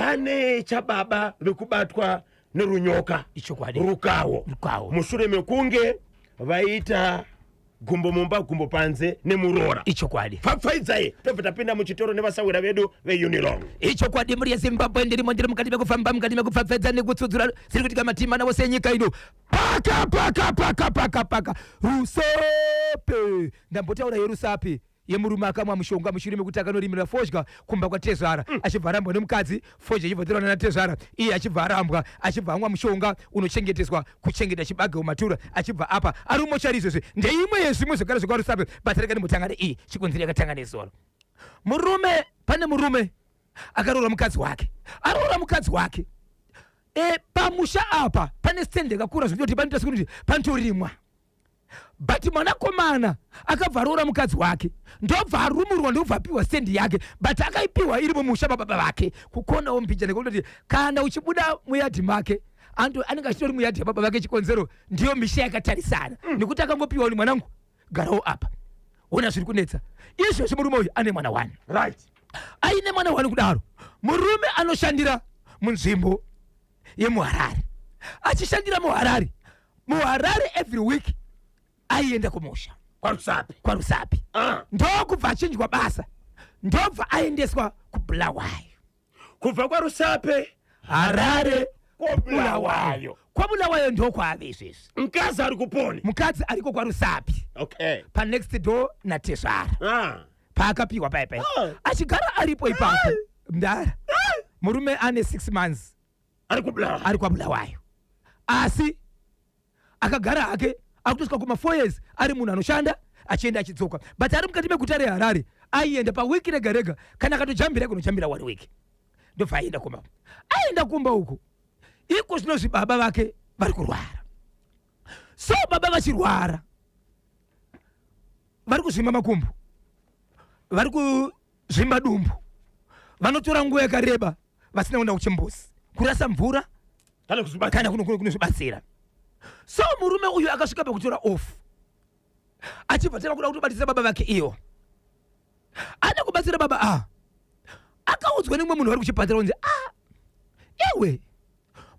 Pane chababa vekubatwa nerunyoka. Ichokwadi. Rukawo. Rukawo. Mushure mekunge vaita gumbo mumba gumbo panze nemuroora. Ichokwadi. Pfapfaidzai tobva tapinda muchitoro nevasahwira vedu veUnilong. Ichokwadi mhuri yeZimbabwe, ndirimo, ndiri mukati mekufamba, mukati mekupfapfaidza nekutsudzura zviri kuitika matima navose enyika ino. Paka paka paka paka paka Rusape. Ndambotaura yeRusape yemurume akamwa mushonga mushure mekuti akanorimira fodya kumba kwatezvara achibva arambwa nemukadzi, fodya ichibva torana natezvara, iye achibva arambwa, achibva amwa mushonga unochengeteswa kuchengeta chibage mumatura, achibva apa ari mumochari. Izvozvi ndeimwe yezvimwe zvekare zvekwaRusape. Basa rega ndimbotanga neiyi chikonzero yakatanga nezuro. Murume, pane murume akaroora mukadzi wake, aroora mukadzi wake pamusha apa pane stand yakakura zvekutoti panoita sekuti panotorimwa, but mwanakomana akabva aroora mukadzi wake, ndobva arumurwa, ndobva apiwa stand yake, but akaipiwa iri mumusha mababa vake kukonawo mbijana, kutoti kana uchibuda muyadhi make anenge achitori muyadhi yababa vake. Chikonzero ndiyo misha yakatarisana, nekuti akangopiwa ni mwanangu, garawo apa, ona zviri kunetsa izvozvi. Murume uyu ane mwana wani. Aine mwana wani kudaro, murume anoshandira munzvimbo yemuHarare. Achishandira muHarare, muHarare every week aienda kumusha. KwaRusape. KwaRusape. Ndokubva achinjwa basa, ndobva aendeswa kuBulawayo. Kubva kwaRusape, Harare, kwaBulawayo. KwaBulawayo ndokwave izvezvi. Mukadzi ari kuponi. Mukadzi ariko kwaRusape. Panext door natezvara. Paakapiwa paya paya. Achigara aripo ipapo mndara, murume ane 6 months ari kuBulawayo. Ari kwaBulawayo, asi akagara hake akutosvika kuma 4 years ari munhu anoshanda, achienda achidzoka, but ari mukati meguta reHarare. Aienda pawiki rega rega, kana akatojambira kunojambira one week, ndobva aenda kumba. Aenda kumba uku, iko zvinozvi baba vake vari kurwara. So baba vachirwara, vari kuzvimba makumbo, vari kuzvimba dumbu, vanotora nguva yakareba vasina kuenda kuchimbuzi, kurasa mvura kana kuzvibatsira. Kana kunozvibatsira. So murume uyu akasvika pakutora off, achibva tanga kuda kutobatsira baba vake. Iyo ada kubatsira baba, a akaudzwa nemumwe munhu vari kuchipatara kunzi, "A iwe,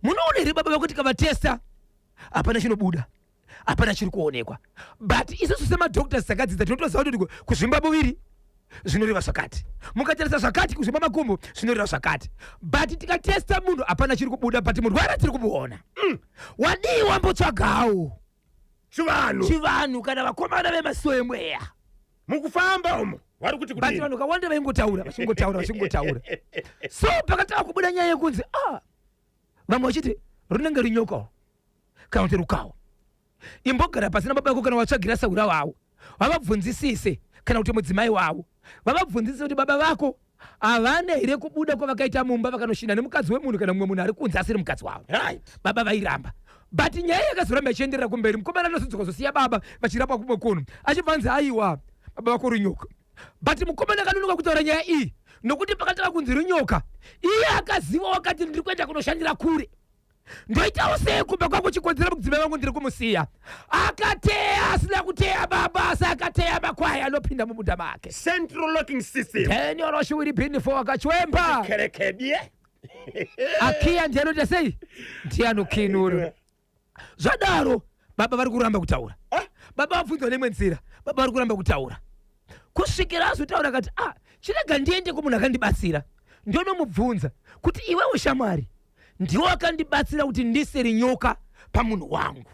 munoona here baba vako, tikavatesta hapana chinobuda, hapana chiri kuonekwa, but isusu semadoctors takadzidza tinotoziva kuti kuzvimba muviri zvinoreva zvakati, mukatarisa zvakati, kuzvimba makumbo zvinoreva zvakati, but tikatesta munhu hapana chiri kubuda, but murwere tiri kumuona. Wadii wambotsvagawo chivanhu?" Chivanhu kana vakomana vemasuo emweya. Mukufamba umo vari kuti But kudini? Vanhu vakawanda vaingotaura, vachingotaura, vachingotaura. So pakatanga kubuda nyaya yekunzi, ah, vamwe vachiti runenge runyokawo kana kuti rukawo. Imbogara pasina baba vako, kana watsvagira sahwira wavo, vavabvunzisise, kana kuti mudzimai wavo, vavabvunzisise kuti baba vako havana here kubuda kwavakaita mumba vakanoshinda nemukadzi wemunhu kana mumwe munhu ari kunze asiri mukadzi wavo. Baba vairamba, but nyaya yakazoramba ichienderera kumberi. Mukomana atosudzuka kuzosiya baba vachirapwa kumwe kunhu, achibva anzi, "Aiwa, baba vako runyoka." But mukomana akanonoka kutaura nyaya iyi, nokuti pakatanga kunzi runyoka, iye akaziva, wakati, "Ndiri kuenda kunoshandira kure, ndoitawo sei kumba kwangu? Chikonzera mudzimai wangu ndiri kumusiya." Akateya asina kuteya baba, asi akateya makwai anopinda mumunda make. Central locking system. Daniel Binifo akachwemba. Kerekedye. Akiya ndiye anoita sei, ndiye anokinura. Zvadaro baba vari kuramba kutaura. Ah. Baba vabvunzwa neimwe nzira, baba vari kuramba kutaura, kusvikira azotaura akati, "Ah, chirega ndiende kumunhu akandibatsira, ndonomubvunza kuti iwewe shamwari, ndiwo akandibatsira kuti ndise rinyoka pamunhu wangu.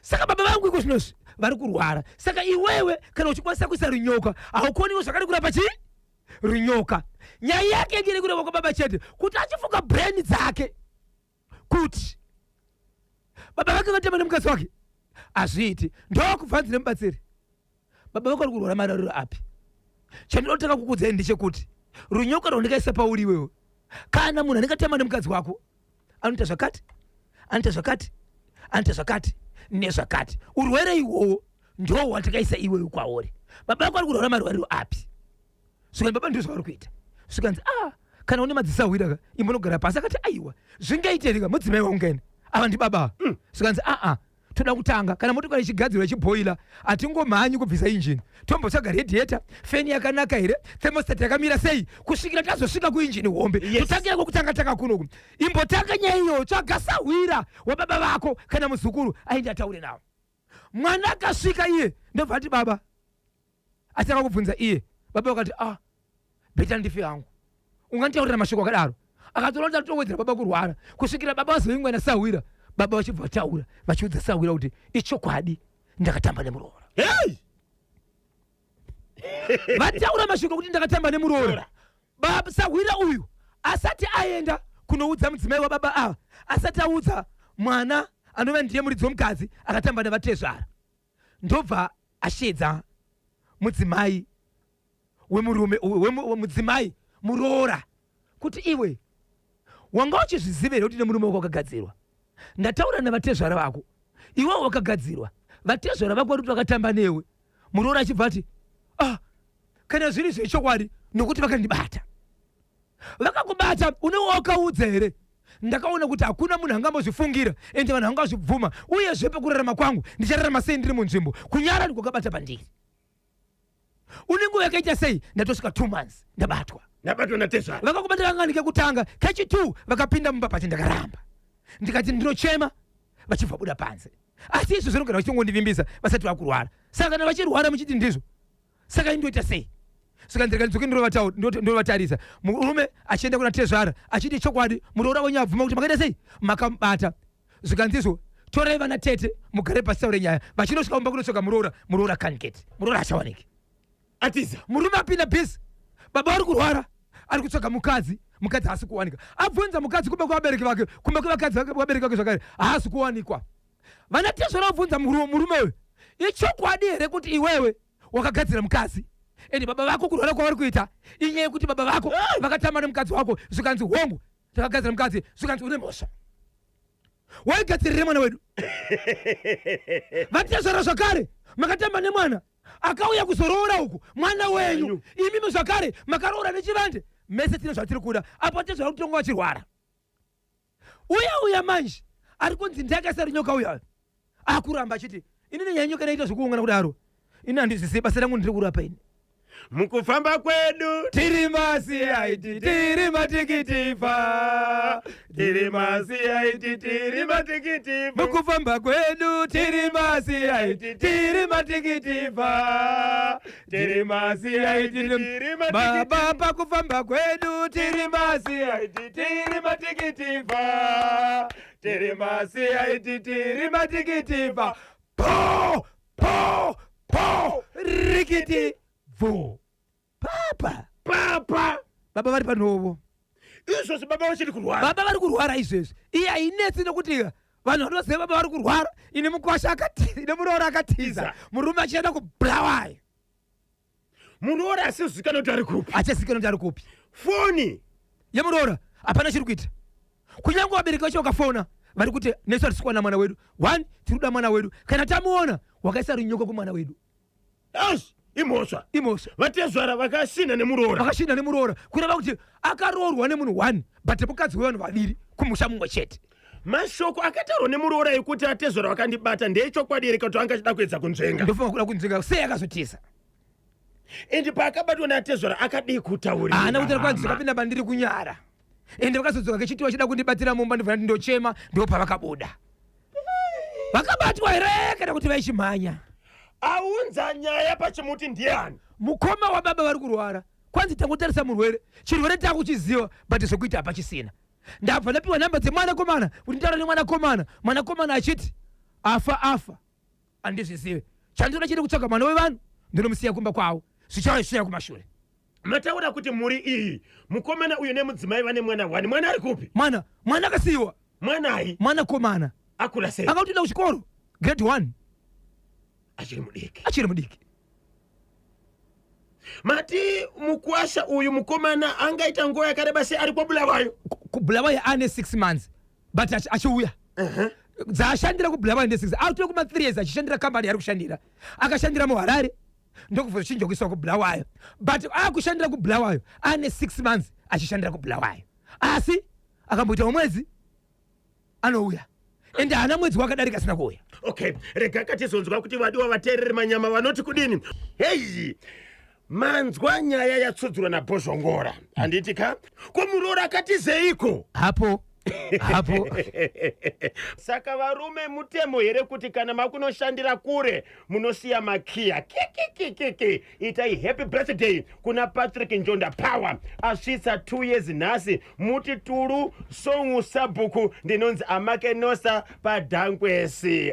Saka baba vangu iko zvinozvi vari kurwara, saka iwewe kana uchikwanisa kuisa runyoka, haukoniwo zvakare kurapa chii, runyoka?" Nyaya yake ngere kureva kwababa chete, kuti achifunga brain dzake kuti baba vake vatema nemukadzi wake hazviiti. Ndokubvanzi nemubatsiri, "Baba vako vari kurwara marariro api? Chandinotanga kukudzai ndechekuti runyoka rwandikaisa pauri iwewe, kana munhu anenge atema nemukadzi wako anoita zvakati, anoita zvakati, anoita zvakati nezvakati, urwere ihwohwo ndo hwatakaisa iwewe kwauri. Baba vako vari kurwara marwariro api?" Svikanzi, "Baba ndizvo zvavari kuita." Svikanzi, "Ah, kana une madzisahwira ka, imbonogara pasi." Akati, "Aiwa, zvingaite here ka, mudzimai wangu kaini, ava ndibaba." Svikanzi, "Aa, Toda kutanga kana motokari ichigadzirwa, ichibhoila, hatingomhanyi kubvisa injini. Tombotsvaga radiator, feni yakanaka here, thermostat yakamira sei, kusvikira tazosvika kuinjini hombe. Totangira kwekutanga tanga kunoku. Imbotanga nyaya iyoyo, tsvaga sahwira wababa vako kana muzukuru aende ataure navo. Mwana akasvika iye ndobva ati, "Baba," atanga kubvunza iye, baba vakati, "Ah, better ndife hangu, unganditaurira mashoko akadaro?" Akatora kuti atowedzera baba kurwara kusvikira baba vazoingwa nasahwira. Baba vachibva vataura, vachiudza sahwira kuti, "Ichokwadi, ndakatamba nemuroora." Hei! Vataura mashoko kuti ndakatamba nemuroora. Baba sahwira uyu asati aenda kunoudza mudzimai wababa ava, asati audza mwana anova ndiye muridzi womukadzi akatamba navatezvara, ndobva ashedza mudzimai wemurume, mudzimai muroora, kuti, "Iwe wanga uchizviziva here kuti nemurume wako wakagadzirwa? Ndataura navatezvara vako, iwewo wakagadzirwa. Vatezvara vako vari kuti vakatamba newe." Muroora achibva ati, "Ah, kana zviri zvechokwadi, nokuti vakandibata." "Vakakubata, une wakaudza here?" "Ndakaona kuti hakuna munhu angambozvifungira, ende vanhu vangazvibvuma. Uyezve pakurarama kwangu, ndichararama sei ndiri munzvimbo? Kunyara ndikwakabata pandiri." "Une nguva yakaita sei?" "Ndatosvika 2 months ndabatwa." Ndabatwa natezvara. "Vakakubata kangani kekutanga?" "Kechi2 vakapinda mumba pachi, ndakaramba, ndikati ndinochema, vachibva buda panze. Asi izvo zvinogara vachingondivimbisa vasati vakurwara. Saka kana vachirwara muchiti ndizvo, saka indoita sei? Saka ndirega ndidzoke ndovatarisa." Murume achienda kuna tezvara achiti, "Chokwadi, muroora wenyu abvuma kuti makaita sei, makamubata." Zvikanzizvo, "Torai vana tete, mugare pasi, taure nyaya." Vachinosvika mumba kunotsvaka muroora, muroora kaniketi, muroora achawaniki. Atiza. Murume apinda busy, baba vari kurwara, ari kutsvaga mukadzi, mukadzi haasi kuwanika. Abvunza mukadzi kumba kwevabereki vake, kumba kwevakadzi vake, vabereki vake zvakare haasi kuwanikwa. Vana tezvara vabvunza murume uyu, "Ichokwadi here kuti iwewe wakagadzira mukadzi, ende baba vako kurwara kwavari kuita inyaya yekuti baba vako vakatamba nemukadzi wako?" Zvikanzi, "Hongu, takagadzira mukadzi." Zvikanzi, "Une mhosva, waigadzirire mwana wedu." Vatezvara zvakare makatamba nemwana akauya kuzoroora uku, mwana wenyu. Imimi zvakare makaroora nechivande, mese tine zvatiri kuda apo. Tezvara kutonga vachirwara. Uya uya manje ari kunzi ndiakaisa runyoka, uya akuramba achiti, "Inini nyaya nyoka inoita zvekuungana kudaro, ini handizvisiyi, basa rangu ndiri kurapa ini." Mukufamba kwedu tiri maCID, tiri matikitivha. Tiri maCID, tiri matikitivha. Mukufamba kwedu tiri maCID, tiri matikitivha. Tiri maCID, tiri Baba, matikitivha. pakufamba kwedu tiri maCID, tiri matikitivha. Tiri maCID, tiri matikitivha. Po po po, rikiti bvu, papa. Papa. Baba vari panhovo. Izvozvi baba vachiri kurwara. Baba vari kurwara izvezvi. Iye hainetsi nekuti vanhu vanoziva baba vari kurwara. Ine mukwasha akatiza, ine muroora akatiza. Tiza. Murume achienda kuBulawayo. Muroora asizikanwa kuti ari kupi. Achazikanwa kuti ari kupi. Foni yemuroora hapana chiri kuita. Kunyange vabereki vacho vakafona, vari kuti, "Nesu hatisi kuwana mwana wedu. One, tiri kuda mwana wedu. Kana tamuona, wakaisa runyoka kumwana wedu." Ash, imhosva. Imhosva. Vatezvara vakashinha nemuroora. Vakashinha nemuroora, kureva kuti akaroorwa nemunhu one, but mukadzi wevanhu vaviri kumusha mumwe chete. Mashoko akataurwa nemuroora ekuti atezvara vakandibata ndeechokwadi here, kuti anga achida kuedza kunzvenga? Ndofunga kuda kunzvenga. Sei akazotiza? Ende paakabatwa neatezvara akadii kutaurira? Haana kutaura. Kwanzi, "Zvakapinda pandiri kunyara, ende vakazodzoka kechiti vachida kundibatira mumba, ndobva ndati ndochema." Ndopavakabuda. Vakabatwa here kana kuti vaichimhanya? Aunza nyaya pachimuti ndiani? Mukoma wababa vari kurwara. Kwanzi, "Tangotarisa murwere, chirwere takuchiziva, but zvokuita hapachisina." Ndabva ndapiwa namba dzemwanakomana kuti nditaura nemwanakomana. Mwanakomana achiti, "Afa, afa, handizvizive. Chandinoda chiri kutsvaga mwana wevanhu, ndinomusiya kumba kwavo, zvichauya zvichiuya kumashure." Mataura kuti mhuri iyi, mukomana uyu nemudzimai vane mwana wani. Mwana ari kupi? Mwana akasiyiwa. Mwanai? Mwanakomana. Akura sei? Akatoenda kuchikoro, grade 1. Achiri mudiki. Achiri mudiki. Mati mukwasha uyu, mukomana, angaita nguva yakareba sei ari kwaBulawayo? KuBulawayo ane 6 months, but achiuya dzaashandira kuBulawayo ne 6 atove kuma 3 years achishandira kambani yaari kushandira. Akashandira muHarare, ndokubva zvichinja kuiswa kuBulawayo, but akushandira kuBulawayo ane 6 months achishandira kuBulawayo, asi akamboitawo mwedzi anouya. Ende haana mwedzi wakadarika asina kuuya. Okay, rega katizonzwa kuti vadiwa vateereri manyama vanoti kudini. Heyi, manzwa nyaya yatsudzurwa naBhozhongora, handiti ka? Ko muroora akatizeiko? Hapo hapo. Saka varume, mutemo here kuti kana makunoshandira kure munosiya makiya? Kikikikiki. Itai happy birthday kuna Patrick Njonda Power, asvitsa 2 years nhasi. Muti tulu songu sabhuku. Ndinonzi Amakenosa Padhankwesi.